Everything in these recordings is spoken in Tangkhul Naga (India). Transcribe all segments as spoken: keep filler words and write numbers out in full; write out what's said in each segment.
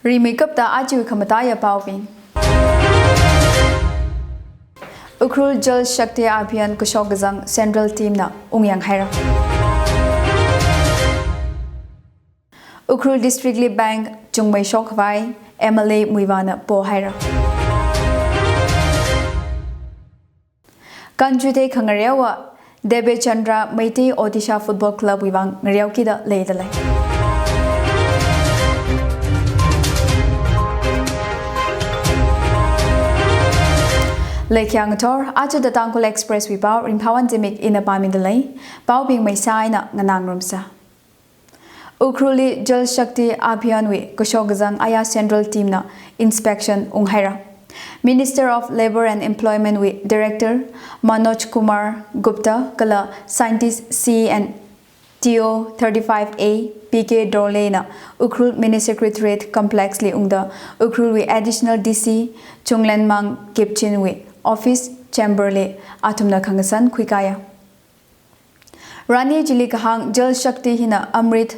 Rimeikapta aja khamataiya paobing. Ukhrul Jal Shakti Abhiyan kashok kazang Central Team na ungyang haira. Ukhrul District li Bank chungmei shok khavai M L A Muivah na pohaira. Kanjute khangareowa Debe Chandra Meitei Odisha Football Club wui vang ngareokida leidalei. Leikhyang thor, aja The Tangkhul Express wui pao, Ringphawon Zimik ina pāmidalei, paobing maisa eina nganāngarumsa. Ukhrul li Jal Shakti Abhiyan wui kashok kazang aya Central Team na inspection unghaira. Minister of Labour and Employment wui Director Manoj Kumar Gupta kala Scientist C and T O thirty-five A P K Dorle na Ukhrul Mini Secretariat Complex li ungda Ukhrul wui Additional D C Chunglenmang Kipchin wui office chamber li athumna khangasan khuikaya. Rani chili kahāng Jal Shakti hina Amrit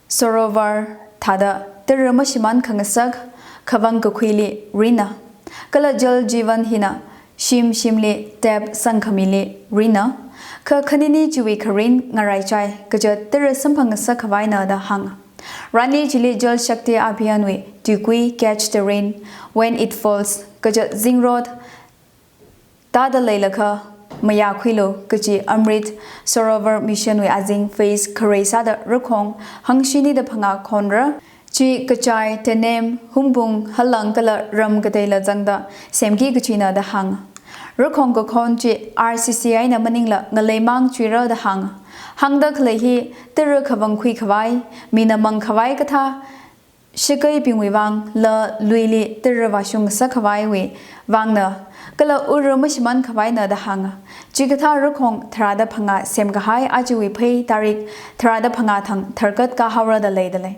Sarovar thāda tara mashimān khangasak khavang kakhuili rinna. Kala Jal Jeevan hina shim shimli tap sangkhamili rinna. Kha khanini chiwui kharin ngaraichai kaja tara samphang ngasak khavaina da hānga. Rani chili Jal Shakti Abhiyan wui tuikui Catch the Rain when it falls kaja zingrot tāda leilakha mayākhuilu kaji Amrit Sarovar Mission wui azing phase kharei sāda rakhong hangshinida phangā khonra, chi kachai, tenem, humbung, halang kala ram kateila zangda semki kachina da hānga. Rakhong kakhon chi R C C eina maningla ngaleimang chuira da hānga. Hāngda khalei hi tara khavang khui khavai, mina mang khavai kathā, shakaibingwui vang la luili tara vāshung ngasak khavaiwui vangna, kala ura mashimān khavaina da hānga. Chikathā rakhong tharāda phangā semkahai ajawui phei tarik tharāda phangā thang tharkat kahaora da leidalei.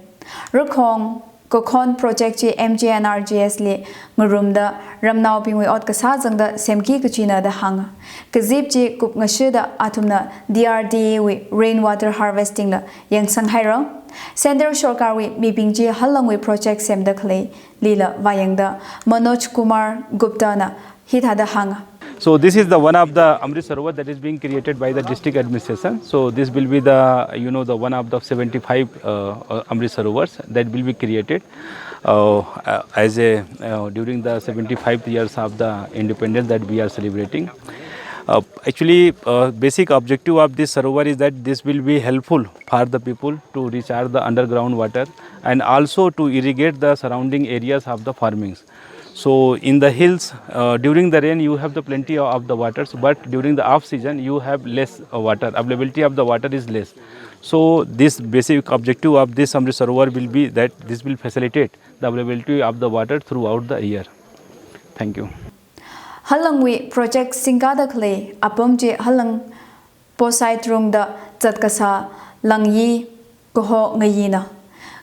Rakhong kakhon project chi M G N R G S li ngarumda ramnaobingwui ot kasā zangda semki kachina da hānga. Kazip chi kupngashida athumna D R D A wui rain water harvesting la yangsang haira. Central Sorkarwui mibing chi halangwui project semda khaleilila vāyangda Manoj Kumar Gupta na hithāda hānga. So this is the one of the Amrit Sarovar that is being created by the district administration. So this will be the, you know, the one of the seventy-five, uh, uh, Amrit Sarovars that will be created, uh, uh, as a, uh, during the seventy-five years of the independence that we are celebrating. Uh, actually, uh, basic objective of this Sarovar is that this will be helpful for the people to recharge the underground water and also to irrigate the surrounding areas of the farmings. So in the hills, uh, during the rain you have the plenty of the waters, but during the off season you have less, uh, water. Availability of the water is less. So this basic objective of this Amrit Sarovar will be that this will facilitate the availability of the water throughout the year. Thank you. Halangwui project singkada khalei apam chi halang Posai Trungda zatkasā langyi kaho ngayina.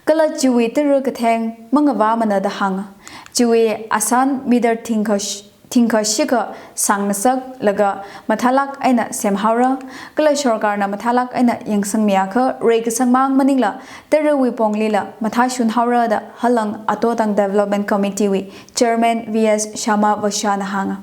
Kala chiwui tara katheng mangavāmana da hānga. Chiwui asan meter thingkha sh-, thingkha shikha sāng ngasaklaga mathālāk eina semhaora, kala sorkarna mathālāk eina yangsangmiakha reikasang mang maningla tarawui ponglila mathāshunhaora da Halang Atotang Development Committee wui Chairman V S Shyama Vaishya na hānga.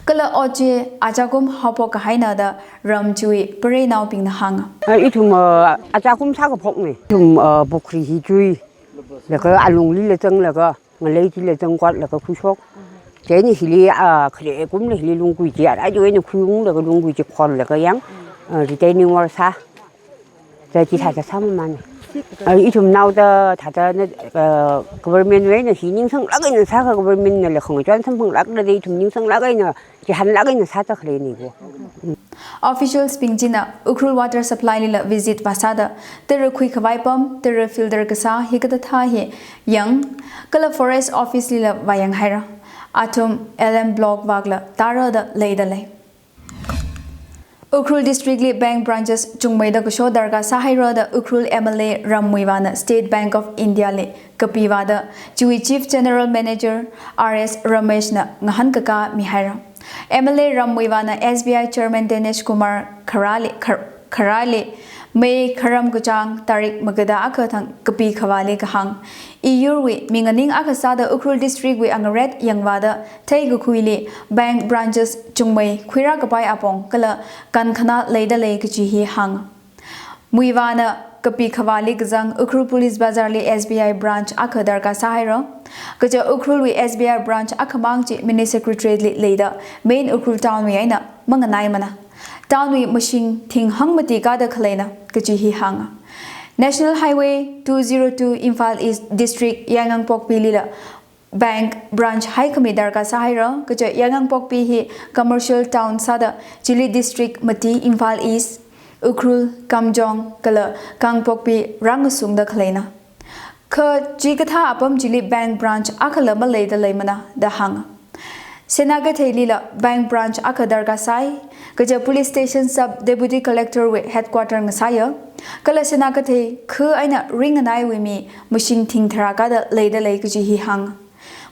Kala ot chi achakum haophok kahaina da ram chiwui pareinaobingna hānga. Ah, ithum, ah, achakum sākaphokna. Ithum, ah, pukhri hi chuilaga alunglila zanglaga, ngalei chila zangkotlaga khuishok. Chieina hili, ah, khare kumla hili lunggui chi, ara chiwui eina khuiunglaga lunggui chi khonlaga yang, ah, retaining wall sā. Chithāda sāmamāna. Ah, ithumnao da thāda na, ah, government wui eina hi ningsanglāk eina sākha government nala khangachon samphanglākda ithum ningsanglāk eina, chihānlāk eina sāda khaleina ko. Officials bing china Ukhrul water supply lila visit vāsāda, tara khuikhavai pam, tara filter kasā hikathā hi yang, kala forest office lila vāyanghaira. Athum L M Block vakla tāra da leidalei. Ukhrul District li bank branches chungmeida kasho darkar sāhaira da Ukhrul M L A Ram Muivah na State Bank of India li kapiva da chiwui Chief General Manager R S Ramesh na ngahānkakā mihaira. M L A Ram Muivah na S B I Chairman Dinesh Kumar Khara li, Khar-, Khara li May kharam kachāng tarik magada akha thang kapi khavāli kahāng. iyurwui minganing akha sāda Ukhrul District wui angaret yangvāda theikakhuili bank branches chungmei khuirā kapai apong kala kankhana leida lei kaji hi hānga. Muivahna kapi khavāli kazang Ukhrul Police Bazar li S B I branch akha darkar sāhaira. Kaja Ukhrulwui S B I branch akhamang chi Mini Secretariat li leida main Ukhrul town wui eina manganaimana. Town wui mashing thing hangmati kada khaleina kaji hi hānga. National Highway two zero two Imphal East District Yaingangpokpi lila bank branch haikhami darkar sāhaira, kaja Yaingangpokpi hi commercial town sāda chili district mati Imphal East, Ukhrul, Kamjong kala Kangpokpi rāngasungda khaleina. Kha chikathā apam chili bank branch akhala maleida leimana da hānga. Senakatheilila bank branch akha darkar sāi, kaja police station sub deputy collector wui headquarter ngasāya, kala Senakathei khu eina ringanaiwui mi mashing thing tharā kada leida lei kaji hi hānga.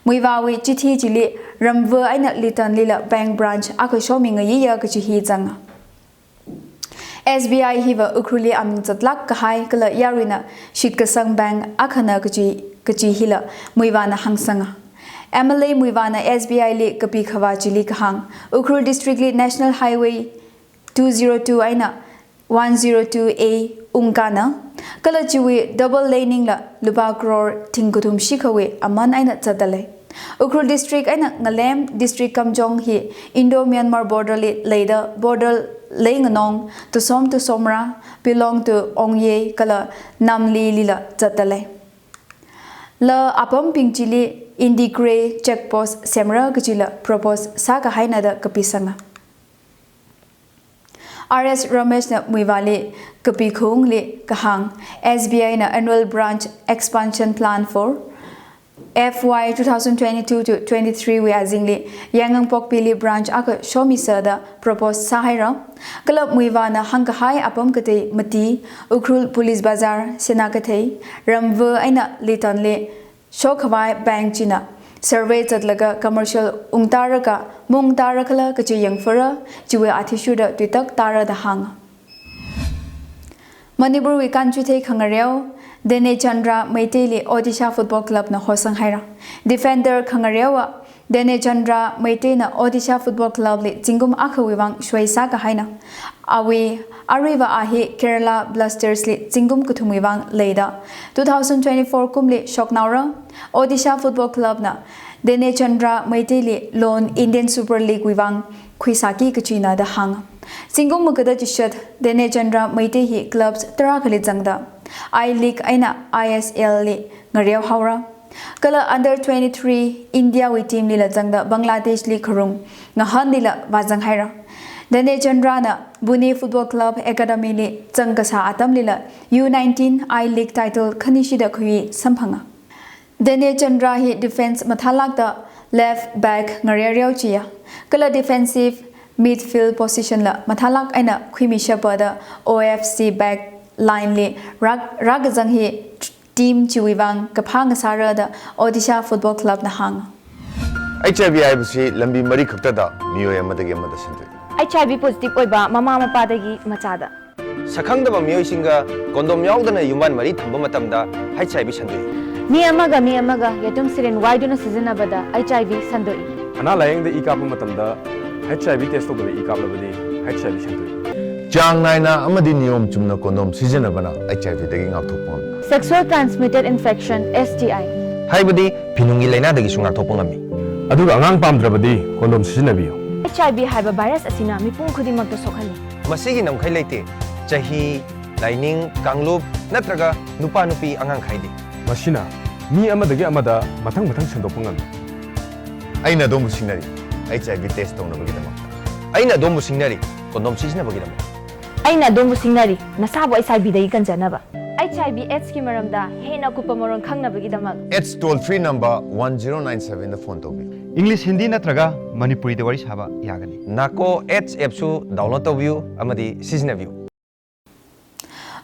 Muivahwui chithi chili Ramva eina Litanlila bank branch akha shomi ngayiya kaji hi zanga. S B I hiva Ukhrulli aming zatlāk kahai kala yaruina shitkasang bank akhana kaji, kaji hila Muivahna hāngsanga. M L A Muivahna S B I li kapi khavā chili kahāng, Ukhrul District li National Highway two zero two eina one zero two A ungkana, kala chiwui double laning la lupā crore thingkathum shikhawui aman eina zatda lei. Ukhrul District eina ngalem District Kamjong hi Indo-Myanmar border li leida border leinganong tusom tusomra, Pilong to Ongye kala Namli lila zatda lei. La apambing chili Indigre check post semra kajila propose sākahaina da kapisanga. R S Rameshna Muivahli kapi khaungli kahāng, S B I na annual branch expansion plan for F Y two thousand twenty-two to twenty-three wui azingli Yaingangpokpili branch akha shomisāda propose sāhaira. Kala Muivahna hāngkahai apam katei mati Ukhrul Police Bazar, Senakathei, Ramva eina Litanli shokhavai bank china survey zatlaga commercial ungtaraga mungtara khala kachi yangfara, chiwui athishurda tuitak tara da hānga. Manipurwui kanchuithei khangareo Dene Chandra Meiteili Odisha Football Club na hosanghaira. Defender khangareowa Dene Chandra Meiteina Odisha Football Club li zingkum akhawui vang shoi sākahaina. Awui aruiva a hi Kerala Blasters li zingkum kathumwui vang leida two thousand twenty-four kumli shoknaora. Odisha Football Club na Dene Chandra Meiteili loan Indian Super League wui vang khuisāki kachina da hānga. Zingkum makada chishat Dene Chandra Meitei hi clubs tara khali zangda I-League eina I S L li ngareohaora. Kala under twenty-three India wui team lila zangda Bangladesh li kharum ngahanlila vāzanghaira. Dene Chandra na Pune Football Club Academy li zangkasā atamlila U nineteen I-League title khanishida khui samphanga. Dene Chandra hi defense mathālākda left back ngareoreo chiya. Kala defensive midfield position la mathālāk eina khuimishapada O F C back line li rāk-, rākazang hi team chiwui vang kaphā ngasāra da Odisha Football Club na hānga. H I V ꯍꯥꯏꯕꯁꯤ ꯂꯝꯕꯤ ꯃꯔꯤ ꯈꯛꯇꯗ ꯃꯤꯑꯣꯏ ꯑꯃꯗꯒꯤ ꯑꯃꯗ ꯁꯟꯗꯣꯛꯏ꯫ H I V positive ꯑꯣꯏꯕ ꯃꯃꯥ ꯃꯄꯥꯗꯒꯤ ꯃꯆꯥꯗ꯫ ꯁꯛꯈꯪꯗꯕ ꯃꯤꯑꯣꯏꯁꯤꯡꯒ condom ꯌꯥꯎꯗꯅ ꯌꯨꯝꯕꯥꯟ ꯃꯔꯤ ꯊꯝꯕ ꯃꯇꯝꯗ H I V ꯁꯟꯗꯣꯛꯏ꯫ ꯃꯤ ꯑꯃꯒ ꯃꯤ ꯑꯃꯒ ꯌꯦꯇꯨꯝ syringe ꯋꯥꯏꯗꯨꯅ ꯁꯤꯖꯤꯟꯅꯕꯗ H I V ꯁꯟꯗꯣꯛꯏ꯫ ꯑꯅꯥ ꯂꯥꯌꯦꯡꯗ ꯏ ꯀꯥꯞꯄ ꯃꯇꯝꯗ H I V test ꯇꯧꯗꯕ ꯏ ꯀꯥꯞꯂꯕꯗꯤ H I V ꯁꯟꯗꯣꯛꯏ꯫ ꯆꯥꯡ ꯅꯥꯏꯅ ꯑꯃꯗꯤ ꯅꯤꯌꯣꯝ ꯆꯨꯝꯅ condom ꯁꯤꯖꯤꯟꯅꯕꯅ H I V ꯗꯒꯤ ꯉꯥꯛꯊꯣꯛꯄ ꯉꯝꯃꯤ꯫ Sexual transmitted infection, S T I꯫ ꯍꯥꯏꯕꯗꯤ ꯐꯤꯅꯨꯡꯒꯤ ꯂꯥꯏꯅꯥꯗꯒꯤꯁꯨ ꯉꯥꯛꯊꯣꯛꯄ ꯉꯝꯃꯤ꯫ ꯑꯗꯨꯒ ꯑꯉꯥꯡ ꯄꯥꯝꯗ꯭ꯔꯕꯗꯤ condom ꯁꯤꯖꯤꯟꯅꯕꯤꯌꯨ꯫ H I V ꯍꯥꯏꯕ virus ꯑꯁꯤꯅ ꯃꯤꯄꯨꯝ ꯈꯨꯗꯤꯡꯃꯛꯇ ꯁꯣꯛꯍꯜꯂꯤ꯫ ꯃꯁꯤꯒꯤ ꯉꯝꯈꯩ ꯂꯩꯇꯦ꯫ ꯆꯍꯤ, ꯂꯥꯏꯅꯤꯡ, ꯀꯥꯡꯂꯨꯞ ꯅꯠꯇ꯭ꯔꯒ ꯅꯨꯄꯥ ꯅꯨꯄꯤ ꯑꯉꯥꯡ ꯈꯥꯏꯗꯦ꯫ ꯃꯁꯤꯅ ꯃꯤ ꯑꯃꯗꯒꯤ ꯑꯃꯗ ꯃꯊꯪ ꯃꯊꯪ ꯁꯟꯗꯣꯛꯄ ꯉꯝꯃꯤ꯫ ꯑꯩꯅ ꯑꯗꯣꯝꯕꯨ ꯁꯤꯡꯅꯔꯤ, H I V test ꯇꯧꯅꯕꯒꯤꯗꯃꯛ꯫ ꯑꯩꯅ ꯑꯗꯣꯝꯕꯨ ꯁꯤꯡꯅꯔꯤ, condom ꯁꯤꯖꯤꯟꯅꯕꯒꯤꯗꯃꯛ꯫ ꯑꯩꯅ ꯑꯗꯣꯝꯕꯨ ꯁꯤꯡꯅꯔꯤ, ꯅꯁꯥꯕꯨ H I V ꯗꯒꯤ ꯀꯟꯖꯅꯕ꯫ H I V AIDS ꯀꯤ ꯃꯔꯝꯗ ꯍꯦꯟꯅ ꯑꯀꯨꯞꯄ ꯃꯔꯣꯜ ꯈꯪꯅꯕꯒꯤꯗꯃꯛ AIDS toll free number one zero nine seven ꯗ phone ꯇꯧꯕꯤꯌꯨ꯫ English, Hindi ꯅꯠꯇ꯭ꯔꯒ ꯃꯅꯤꯄꯨꯔꯤꯗ ꯋꯥꯔꯤ ꯁꯥꯕ ꯌꯥꯒꯅꯤ꯫ NACO AIDS app ꯁꯨ download ꯇꯧꯕꯤꯌꯨ ꯑꯃꯗꯤ ꯁꯤꯖꯤꯟꯅꯕꯤꯌꯨ꯫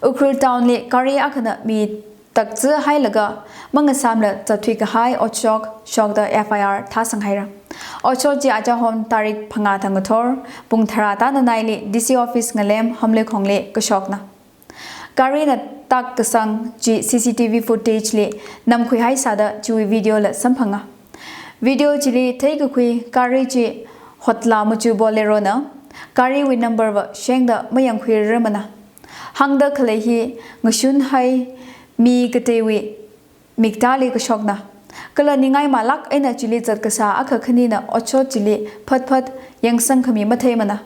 Ukhrul town li gari akhana mi takzā hailaga mangasāmla zatthui kahai otshok shokda F I R thāsanghaira. Otshok chi achahom tarik phangā thang ngathor pung tharā tānanaili D C office ngalem Hamleikhongli kashokna. Gari na tak kasang chi C C T V footage li namkhuihai sāda chiwui video la samphanga. Video chili theikakhui gari chi Hotla machu Bolero na, gariwui number va shengda mayangkhuirarmana. Hāngda khalei hi ngashunhai mi kateiwui miktāli kashokna. Kala ningai malāk eina chili zat kasā akha khanina otshot chili phatphat yangsangkhami matheimana.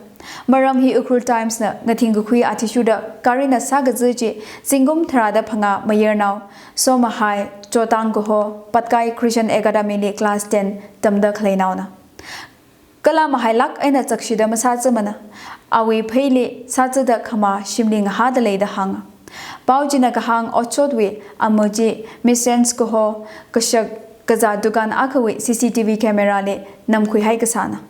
Maram hi Ukhrul Times na ngathingkakhui athishurda garina sākaza chi zingkum tharāda phangā mayarnao Somahai Chotang kaho Patkai Christian Academy li class ten tamda khaleinaona. Kala mahailāk eina zakshida masāzamana. Awui pheili sāzada khamā shimli ngahāda leida hānga. Pao china kahāng otshotwui ama chi Misens kaho kashak kazā dukan akhawui C C T V camera li namkhuihai kasāna.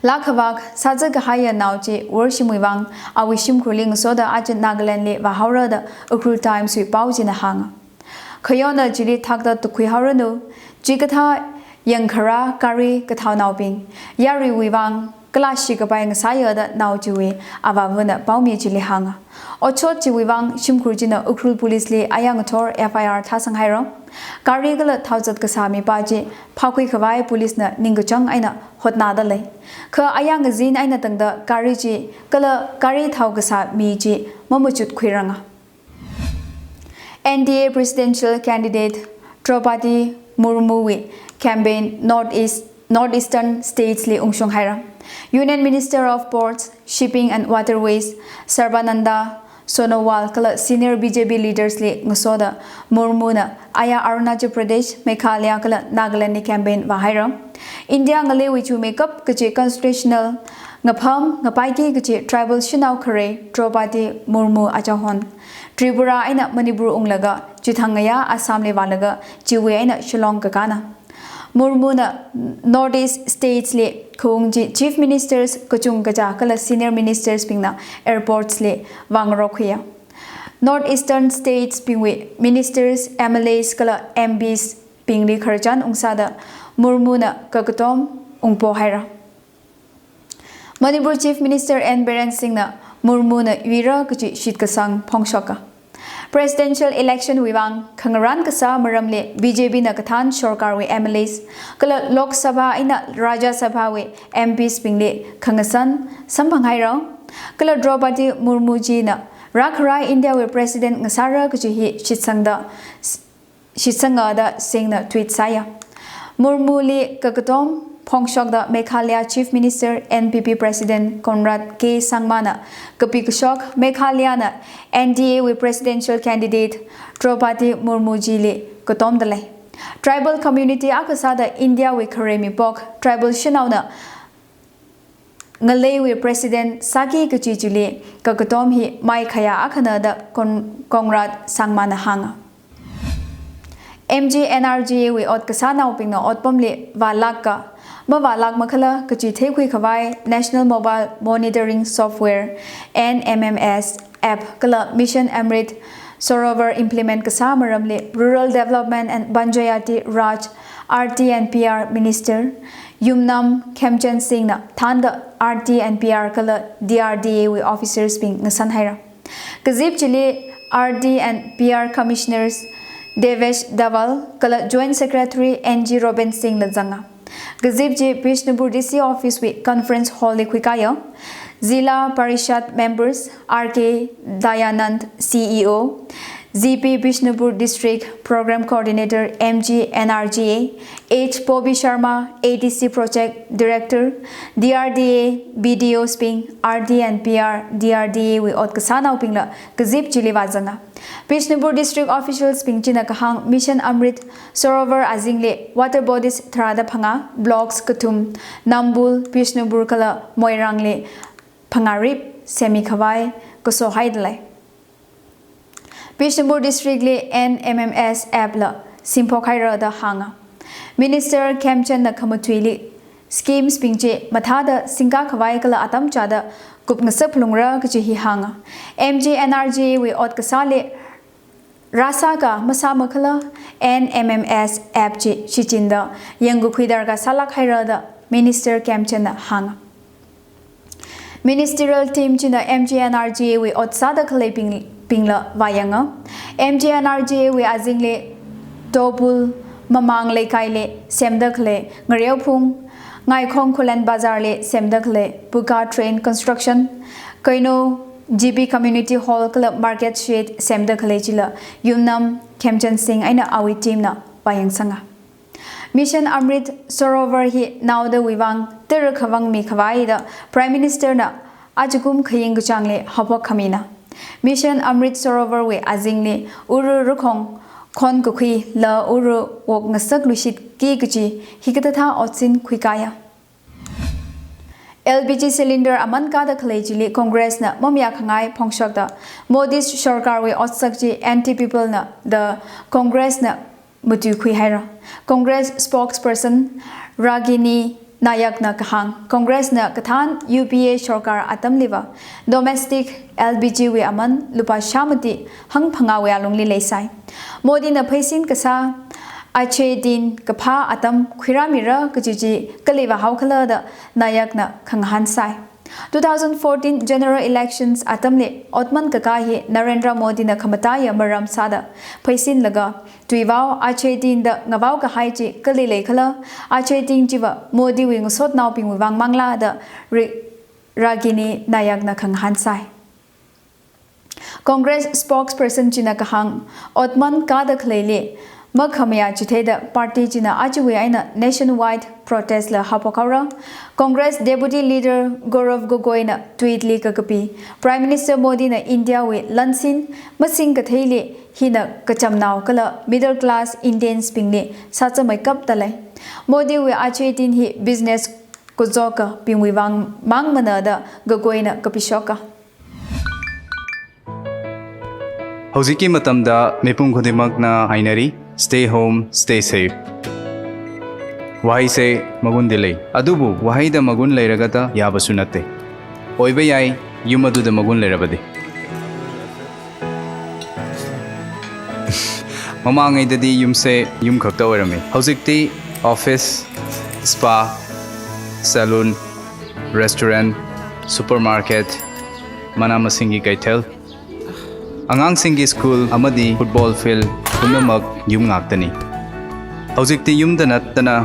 Lākhavak sāza kahaiya nao chi worshimwui vang awui shimkhurli ngasoda aja Nagaland li vāhaora da Ukhrul Times wui pao china hānga. Khayona chili thakta tukhuihaoranu, chikathā yangkharā gari kathaonaobing, yaruiwui vang kalāshi kapai ngasāya da nao chiwui avāvana paomi chili hānga. Otshot chiwui vang shimkhur china Ukhrul Police li aya ngathor F I R thāsanghaira. Gari kala thaozat kasā mipā chi phākhui khavai police na ningkachāng eina hotnada lei. Kha aya ngazin eina tangda gari chi kala gari thao kasā mi chi mamachut khuiranga. N D A presidential candidate Draupadi Murmu wui campaign North East, North Eastern States li ungshung haira. Union Minister of Ports, Shipping and Waterways Sarbananda Sonowal kala senior B J P leaders li ngasoda Murmu na aya Arunachal Pradesh, Meghalaya kala Nagaland li campaign vāhaira. India ngaleiwui chumeikap kachi constitutional ngapham ngapaiki kachi tribal shanao khare Draupadi Murmu achahon Tripura eina Manipur unglaga chithang ngayā Assam li vālaga chiwui eina Shillong kakāna. Murmu na North East States li khaung chi Chief Ministers kachungkacha kala Senior Ministers bingna airports li vāngarok khuiya. North Eastern States bingwui Ministers, M L As kala M Ps bingli khararchan ungsāda Murmu na kakatom ungpo haira. Manipur Chief Minister N Biren Singh na Murmu na yuira kachi shitkasang phongshoka. Presidential election wui vang khangarān kasā maramli B J P na kathān sorkarwui M L As kala Lok Sabha eina Rajya Sabha wui M Ps bingli khangasan samphang haira. Kala Draupadi Murmu china rākharai India wui President ngasāra kachi hi shitsangda shitsanga da Singh na tweet sāya. Murmu li kakatom phongshokda Meghalaya Chief Minister N P P President Conrad K Sangma na kapi kashok Meghalaya na N D A wui presidential candidate Draupadi Murmu chili katomda lei. Tribal community akha sāda India wui khare mipok tribal shanaona ngaleiwui president sāki kachi chili kakatom hi maikhaya akhana da Con-, Conrad Sangma na hānga. M G N R G A wui ot kasānaobingna otpamli vālākka mavālākmakhala kachi theikhui khavai National Mobile Monitoring Software, N M M S, app kala Mission Amrit Sarovar implement kasā maramli Rural Development and Panchayati Raj, R T and P R Minister Yumnam Khemchand Singh na thānda R T and P R kala D R D A wui officers bing ngasan haira. Kazip chili R T and P R Commissioners Devesh Daval kala Joint Secretary N G Robin Singh la zanga. Kazip chi Bishnupur D C office wui conference hall li khuikāya. Zilla Parishad members R K Dayanand, C E O, Z P Bishnupur District Program Coordinator, M G N R G A, H Pobi Sharma, A D C Project Director, D R D A, B D Os bing, R T and P R, D R D A wui ot kasānaobingla kazip chili vāzanga. Bishnupur District officials bing china kahāng Mission Amrit Sarovar azingli water bodies tharāda phangā, blocks kathum, Nambul, Bishnupur kala Moirang li phangā rip semi khavai kaso haida lei. Bishnupur District li N M M S app la simphok haira da hānga. Minister Khemchand na khamatuili schemes bing chi mathāda singkā khavai kala atam chāda kupngasap lungra kachi hi hānga. M G N R G A wui ot kasāli rāsāka masāmakhala N M M S app chi shichinda yangkakhui darkar sālāk haira da Minister Khemchand na hānga. Ministerial team china M G N R G A wui ot sāda khaleibing bingla vāyanga. M G N R G A wui azingli Topul Mamang Leikaili semda khalei, Ngareophung Ngaikhong Khullen Bazarli semda khalei, Puka Train Construction, Keino G B Community Hall kala Market Shed semda khalei chila Yumnam Khemchand Singh eina awui team na vāyangsanga. Mission Amrit Sarovar hi naodawui vang tara khavang mikhavai da Prime Minister na ajakum khaying kachāngli haophok khamina. Mission Amrit Sarovar wui azingli uru rukhong khonkakhui la uru wok ngasak lushitki kaji hikathāthā otsin khuikāya. L P G cylinder aman kāda khalei chili Congress na mamayākhangai phongshokta Modi sorkarwui otsak chi anti-people na da Congress na matuikhui haira. Congress spokesperson Ragini Nayak na kahāng, Congress na kathān U P A sorkar atamliva domestic L P G wui aman lupā shāmati hangphangāwui alungli leisai. Modi na pheisin kasā Akshaya Tin kaphā atam khuirāmira kaji chi kali vāhaokhala da Nayak na khangahānsai. Two thousand fourteen general elections atamli otman kakā hi Narendra Modi na khamataiya maram sāda pheisinlaga, tuivao Akshaya Tin da ngavao kahai chi kali leikhala, Akshaya Tin chiva Modi wui ngasotnaobingwui vang mangla da Ri-, Ragini Nayak na khangahānsai. Congress spokesperson china kahāng, otman kāda khaleili makhamayā chitheida party china ajawui eina nationwide protest la haophok haora. Congress Deputy Leader Gaurav Gogoi na tweet li kakapi, Prime Minister Modi na India wui lansin masing katheili hina kachamnao kala middle class Indians bingli sāchameikapta lei. Modi wui Akshaya Tin hi business kazokabingwui vang mangmana da Gogoi na kapishoka. Hꯧjikki matamda mipum khudingmakna hainari, stay home, stay safe. Waheise magundi lei. Adubu waheida magun leiragata yābasu natte. Oiba yai, yum aduda magun leirabadi. Mamangaidadi yumse yumkhakta oirami. Hojikti office, spa, salon, restaurant, supermarket, mana masinggi keithel, angangsinggi school amadi football field pumnamak yum ngaktani. Hojikti yumda nattana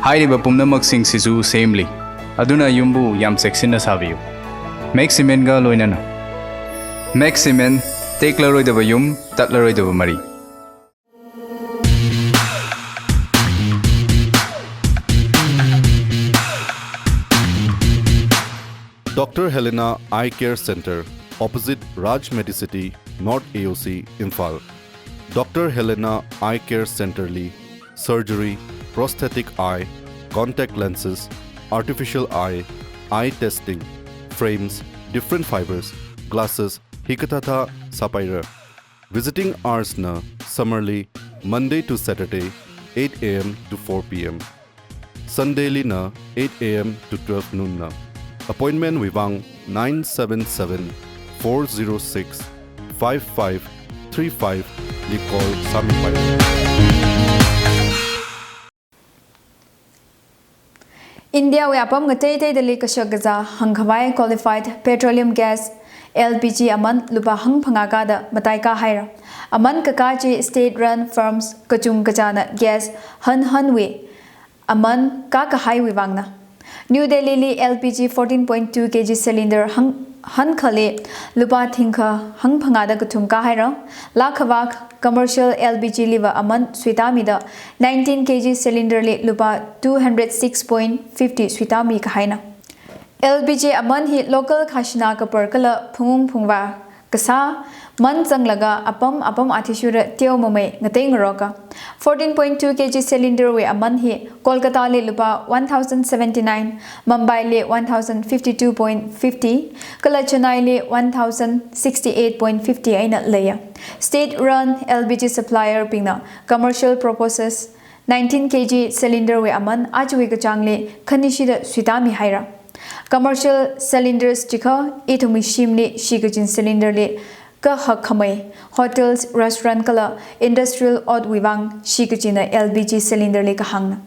hairiba pumnamaksing sisu semli. Aduna yumbu yam cheksinna sābiyu. Max Cement ga loinana. Max Cement, teklaroidaba yum, tatlaroidaba mari. Doctor Helena Eye Care Center, opposite Raj Medicity, North A O C, Imphal. Doctor Helena Eye Care Center li surgery, prosthetic eye, contact lenses, artificial eye, eye testing, frames, different fibers, glasses, hikathāthā sāpaira. Visiting hours na summer li Monday to Saturday, eight A M to four P M. Sunday li na eight A M to twelve noon na. Appointment wui vang nine seven seven, four zero six, five five three five li call sāmipai. India wui apam ngateiteidali kashak kazā hāngkhavai qualified petroleum gas, L P G aman lupā hangphangā kāda mataikā haira. Aman kakā chi state run firms kachungkha china gas hanhanwui aman kākahaiwui vangna. New Delhi li L P G fourteen point two K G cylinder hang, hankhali lupā thingkha hangphangāda kathum kāhaira. Lākhavak commercial L P G liva aman suitāmida nineteen K G cylinder li lupā two hundred six point fifty suitāmi kahaina. L P G aman hi local khajana kapar kala phungung phungvā kasā man zanglaga apam apam athishurda teomamei ngateingaroka. Fourteen point two K G cylinder wui aman hi Kolkata li lupā one thousand seventy-nine, Mumbai li one thousand fifty-two point fifty, kala Chennai li one thousand sixty-eight point fifty eina leiya. State run L P G supplier bingna commercial purposes nineteen K G cylinder wui aman ajawui kachāngli khanishida suitāmi haira. Commercial cylinders chikha ithumwui shimli shikachin cylinder li kahak khamei, hotels, restaurant kala industrial ot wui vang shikachinna L P G cylinder li kahāngna.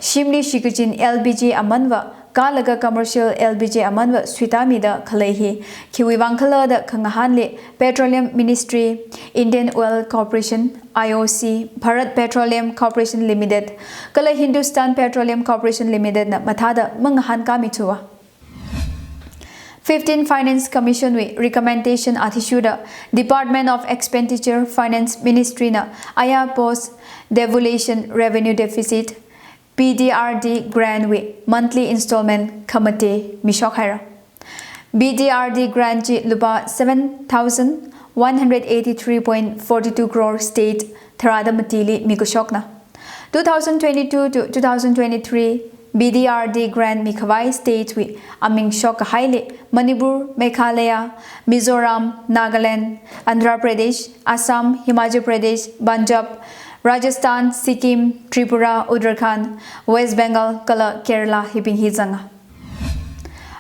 Shimli shikachin L P G amanva kalaga commercial L P G amanva suitāmida khalei hi khiwui vang khala da khangahānli Petroleum Ministry, Indian Oil Corporation, I O C, Bharat Petroleum Corporation Limited, kala Hindustan Petroleum Corporation Limited na mathāda mangahānkāmi thuwa. Fifteen Finance Commission wui recommendation athishurda Department of Expenditure Finance Ministry na aya post devolution revenue deficit, P D R D grant wui monthly installment khamate mishok haira. P D R D grant chi lupā seven thousand one hundred eighty-three point four two crore state tharāda matili mikashokna. Two thousand twenty-two to two thousand twenty-three P D R D grant mikhavai state wui aming shokkahaili Manipur, Meghalaya, Mizoram, Nagaland, Andhra Pradesh, Assam, Himachal Pradesh, Punjab, Rajasthan, Sikkim, Tripura, Uttarakhand, West Bengal, kala Kerala hibing hi zanga.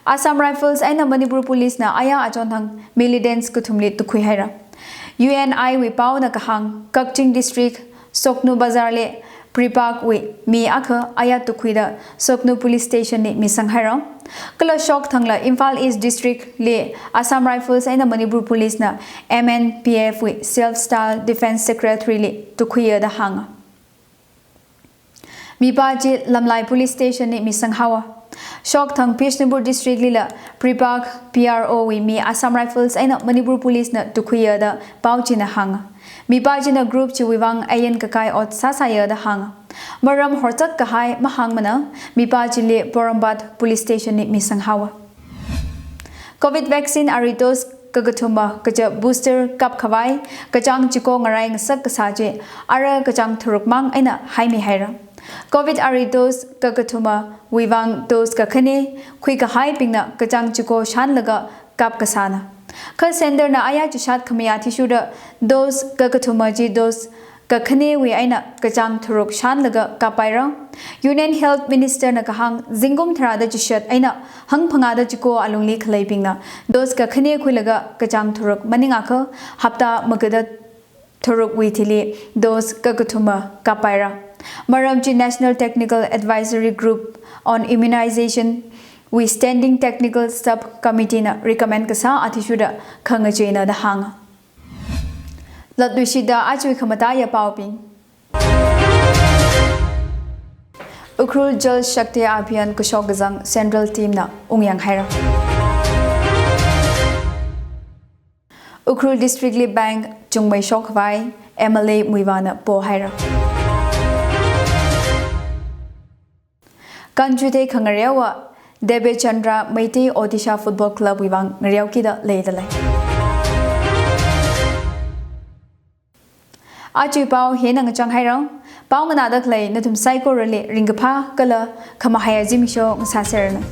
Assam Rifles eina Manipur Police na aya achonthang militants kathumli tukhui haira. U N I wui paona kahāng Kakching District, Soknu Bazar li Prepak wui mi akha aya tukhuida Soknu Police Station li misang haira. Kala shokthangla Imphal East District li Assam Rifles eina Manipur Police na M N P F wui Self Style Defense Secretary li tukhuiya da hānga. Mipā chi Lamlai Police Station li misang haowa. Shokthang Bishnupur District lila Prepak P R O wui mi Assam Rifles eina Manipur Police na tukhuiya da pao china hānga. Mipā china group chiwui vang ayan kakai ot sāsāya da hānga. Maram horchak kahai mahāngmana, mipā chili Porompat Police Station li misang haowa. Covid vaccine ari dose kakathuma kaja booster kapkhavai kachāng chiko ngarai ngasak kasā chi ara kachāng tharuk mang eina haimi haira. Covid ari dose kakathumawui vang dose kakhane khuikahaibingna kachāng chiko shānlaga kapkasāna. Kha center na aya chishat khami athishurda dose kakathuma chi dose kakhanewui eina kachāng tharuk shānlaga kappaira. Union Health Minister na kahāng zingkum tharāda chishat eina hangphangāda chiko alungli khaleibingna dose kakhane khuilaga kachāng tharuk maningakha hapta magada tharukwui thili dose kakathuma kappaira. Maram chi National Technical Advisory Group on Immunization wui Standing Technical Sub Committee na recommend kasā athishurda khangacheina da hānga. Latluishida ajawui khamataiya paobing. Ukhrul Jal Shakti Abhiyan kashok kazang Central Team na ungyang haira. Ukhrul District li bank chungmei shokkhavai M L A Muivah na po haira. Kanchuithei khangareowa Debe Chandra Meitei Odisha Football Club wui vang ngareokida leidalei. Ajawui pao hina ngachang haira. Pao nganāda khalei nathum saikorali ringkaphā kala khamahaiya zimiksho ngasāseranu.